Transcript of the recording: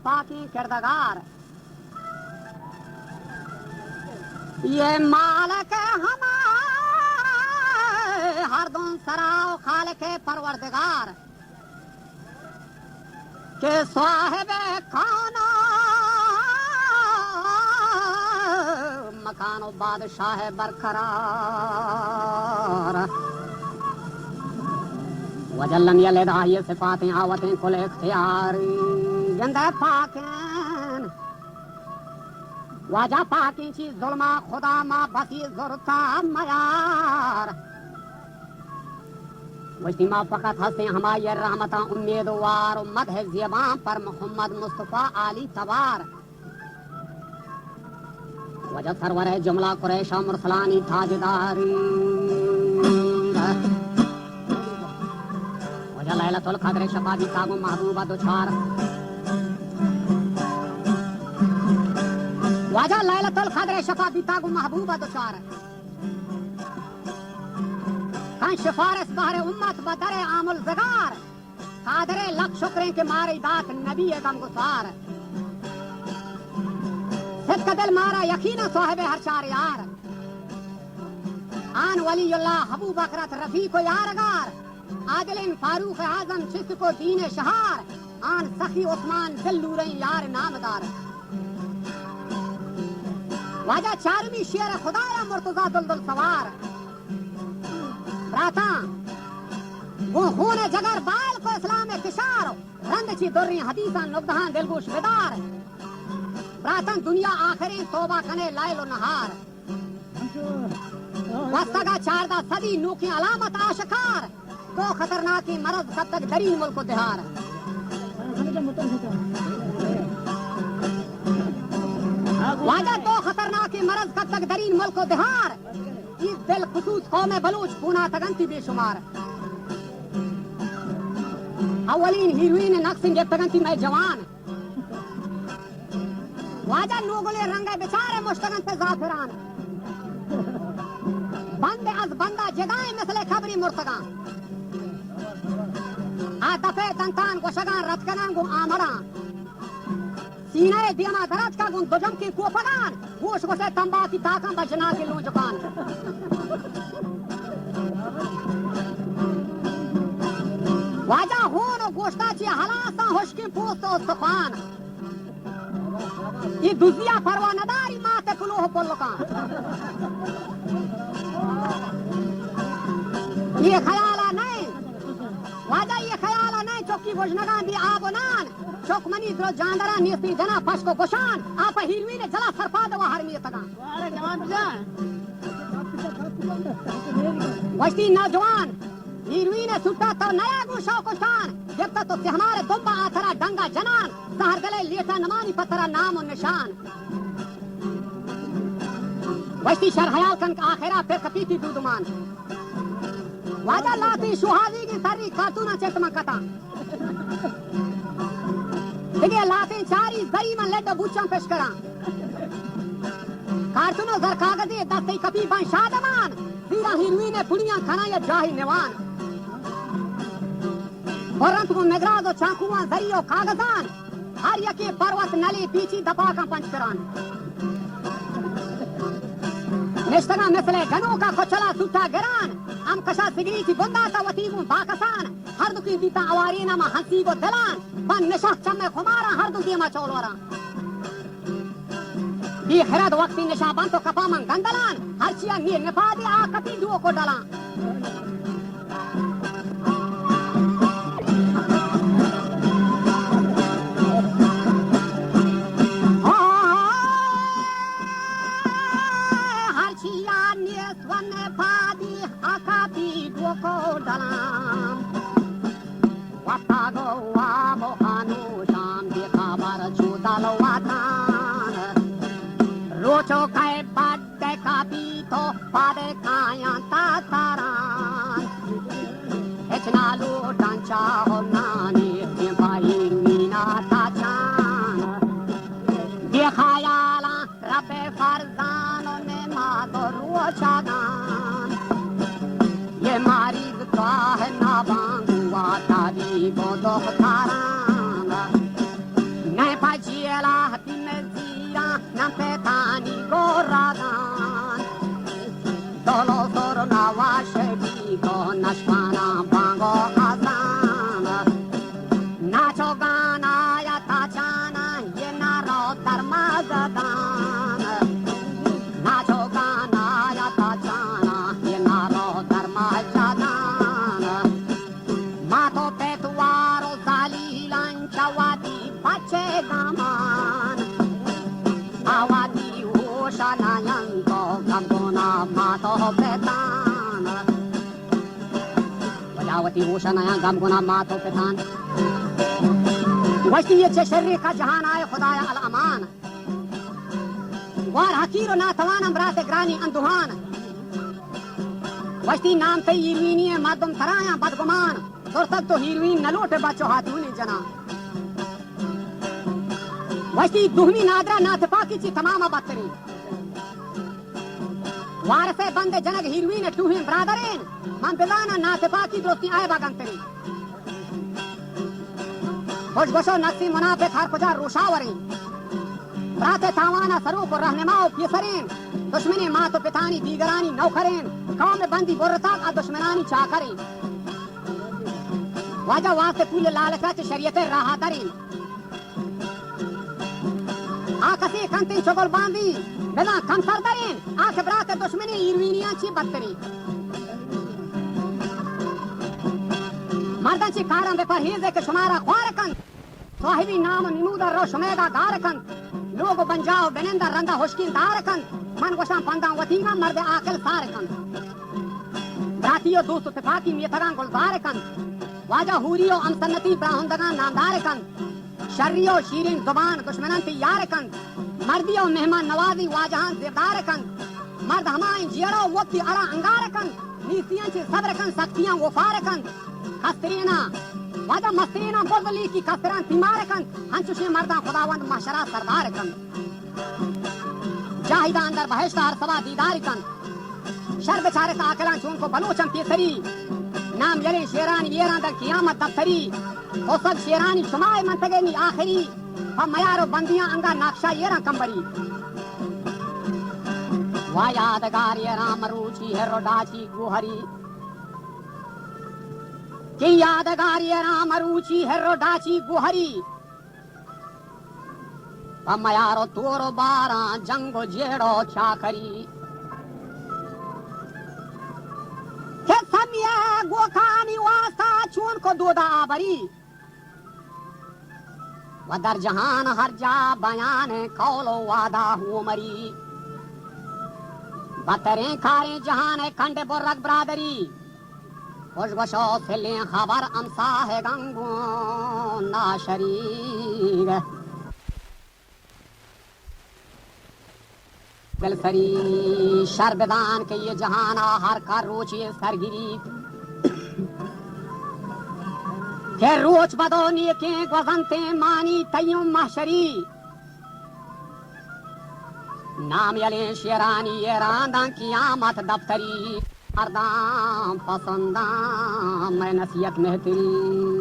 پاکیں کردگار۔ یہ مالک ہما ہر دوں سرا و خالق پروردگار، کہ صاحب کون و مکان و بادشاہ برقرار۔ وجل لم یلد، آئی صفاتیں آوتیں کل اختیاری، گندہ پاکیں۔ واجہ پاکیں چی ظلما خدا ما بسی زرتا میار۔ گوشتی ما فقط ہستیں ہمائی رحمتاں امیدوار و مدح زیباں پر محمد مصطفی عالی توار۔ واجہ سرور جملہ قریش و مرسلانی تاجداری۔ واجہ لیلۃ القدر شپا بیتا گوں محبوبہ دچار۔ واجہ لیلۃ القدر شپا بیتا گوں محبوبہ دچار۔ کن سفارش بہر امت بدر عام الزگار۔ قادر لک شکریں کہ مارا دات نبی غمگسار۔ صدق دل مارا یقین صاحب ہر چار یار۔ آن ولی اللہ ابو بکرت رفیق و یارگار۔ عادلیں فاروق اعظم چست کو دین شہار، آن سخی عثمان دل نوریں یار نامدار۔ واجہ چارمی شیر خدایا مرتضی دلدل سوار۔ براتاں گوں خون جگر بائل کو اسلام کشار، رند چی دریں حدیثاں نگدہاں دلگوش بدار۔ براتاں دنیا آخریں توبہ کنے لیل و نہار۔ گوستگا چاردہ صدی نوکیں علامت آشکار، دو خطرناکیں مرض کپتگ درین ملک و دہار۔ واجہ دو خطرناکیں مرض کپتگ درین ملک و دہار، ای بالخصوص قوم بلوچ کوناتگنتی بے شمار۔ اولین ہیروئن نقص گپتگنتی مئے جوان۔ واجہ نوگلیں رنگ ء بچار ء مشتگنت زعفران۔ بند از بندا جدائیں مثل قبری مرتگاں۔ آ دپ ء دنتان گوشگاں رتکگاں گوں آمڑاں۔ سینہ ء دیما دراتکا گوں دو جمکیں کوپگان۔ گوش گوش ء تمباکی تاکاں بہ جناکی لونجکان۔ واجہ ہون و گوشتا چی ہلاساں ہشکیں پوست و استخوان۔ اے دزیا پرواہ نداری مات ء کلوہ پلکاں۔ اے خیالا نئے، واجہ اے خیالا نئے، چکی گوشنگاں بی آب و نان۔ چک منی درو جاندراں نیستی جنا پشک و گشان، آ پہ ہیروئن جلا سرپاد و ہر میتگاں۔ گوشتی نوجوان، ہیروئن سٹا تو نیا گوں شوق و شان، گپتا تو سہمار دمبا آ ترا ڈنگا جنان، زہر دلے لیٹا نمانی پہ ترا نام و نشان۔ گوشتی شر حیال کن کہ آخرا پر کپیتی دودمان۔ واجہ لاتیں شوہازیگیں سری کارتوناں چست من کتاں۔ دگہ لاتیں چاری زری من لڈ و بوچاں پشکراں۔ کارتون و زر کاغذے دستی کپی بان شادمان۔ زیراں ہیروئن پڑیاں کناں یا جاہی نوان۔ برنت گوں نگراز و چانکواں زری و کاغذان۔ ہر یکے پروت نلی پیچی دپاکاں پنچ کران۔ نشتگاں مثل گنوکا کچلا سوٹا گران۔ ہم کشا سگریٹی بنداتا وتی گوں باکسان۔ ہر دکی دیتاں اواریناں ما ہنسیگ و دلان۔ بان نشہ چم خماراں ہر دو دیما چولوراں۔ بی خرد وقتی نشہ بنت و کپا من گندلان۔ ہرچیا نی نپادی آ کپی ڈوک و ڈلان۔ ہرچیا نیست و نپادی آ کپی ڈوک و ڈلان۔ وپتگ و واب و خانوشان بے خبر چو دل وطن۔ روچو کئے بڈ کپیت و پد کایاں تا سران۔ ہچ نہ لوٹاں چاہ و نانی، پہ ہیروئنا تاچان۔ بے خیالاں رب فرزان و نماز و روچگان۔ یہ مریض تراہ نبان گوا طبیب و دختران۔ نئے جیلا ہتی مزیران نم پیتانی گورادان، دولو سر نواش بیگو نشپانان بانگو آزان، ناچو گانا یا تاچانا یہ نارو درمازدان، ناچو گانا یا تاچانا یہ نارو درمازدان. مات و پت وار و زالیلان چہ وتی بچے گامان، آ وتی ہوشا ناینت و گم گونا مات و پتان. وجہ وتی ہوشا نایاں گم گونا مات و پتان. گوشتی یہ چہ شرے کا جہان آئے خدایا الامان. گوار حقیر و ناتوانم برات گرانی اندوہان. وشتی نام تئی ہیروئینی ء مردم ترایاں بدگمان. ترسگ تو ہیروئین نلوٹ بچو ہاتونی جنان. وشتی دوہمی نادرا ناتپاکی چی تمام بدترین. وارث بند جنگ ہیروئین ٹوہیں برادرین. من بزاناں ناتپاکی درستیں عیب ء گنتریں. خوش گوش و نقصی منافق ہر کجا روشاوریں. برات تاوان ء سروک و رہنما و پیسریں. دشمنیں مات و پتانی دیگرانی نوکریں. قوم بندی برتاک ء دشمنانی چاکریں. واجہ واسطے پول لالچا چہ شریعت راہ دریں. آ کسی کنتیں چگل باندی، بزاں کمتر دریں، آ کہ برات دشمنی ایروینیاں چی بدتریں. مرداں چی کاراں بہ پرہیز کہ شمارا خوار کنت، صاحبی نام و نمود رو شمیدا گار کنت، لوگ و بنجا و بنند رندا ہشکین دار کنت، من گوشاں پنداں وتیگاں مرد عاقل سار کنت. براتی و دوست و تپاکی میتگاں گلزار کنت، واجہ ہوری و ہمسنتی براہندگاں نامدار کنت. شری و شیرین زبان دشمنان تی یار کنت. مردی و مہمان نوازی واجہان زیبدار کنت. مرد ہمائیں جیڑا و وقتی ارا انگار کنت. نیستیاں چی صبر کنت، سختیاں وفار کنت. کسترینا واجہ مسترینا برد لیکی کستران تیمار کنت. ہنچوشیں مردان خداوند محشرا سردار کنت. جاہدان در بہشت ہر سبا دیدار کنت. شر بچارت عاقلاں چون کو بلوچاں پیسری، نام یلیں شیرانی ایراں در قیامت دفتری. تو سب شیرانی شمائے منتگے نی آخری، پہ میار و بندیاں انگا نقشہ ایراں کمبری. وا یادگار ایراں مروچی ہر و ڈاچی گوہری، کہ یادگار ایراں مروچی ہر و ڈاچی گوہری. پہ میار و تور و باراں جنگ و جیڑ و چاکری. کہ سمیہ گوکانی واسطہ چون کو دودا آبری. و در جہان ہر جا بیان قول و وعدہ ہومری. بتریں کاریں جہان کنڈ برگ برادری. خوش گوش و سلیں خبر ہمساہگاں گوں ناشری. دل سری شر بدان کہ یہ جہانا ہر کار روچی سرگیری. کہ روچ بدو نیکیں گوزنتیں مانی تیوں محشری. نام یلیں شیرانی ایران داں قیامت دفتری. مرداں پسنداں میں نصیحت مہتری.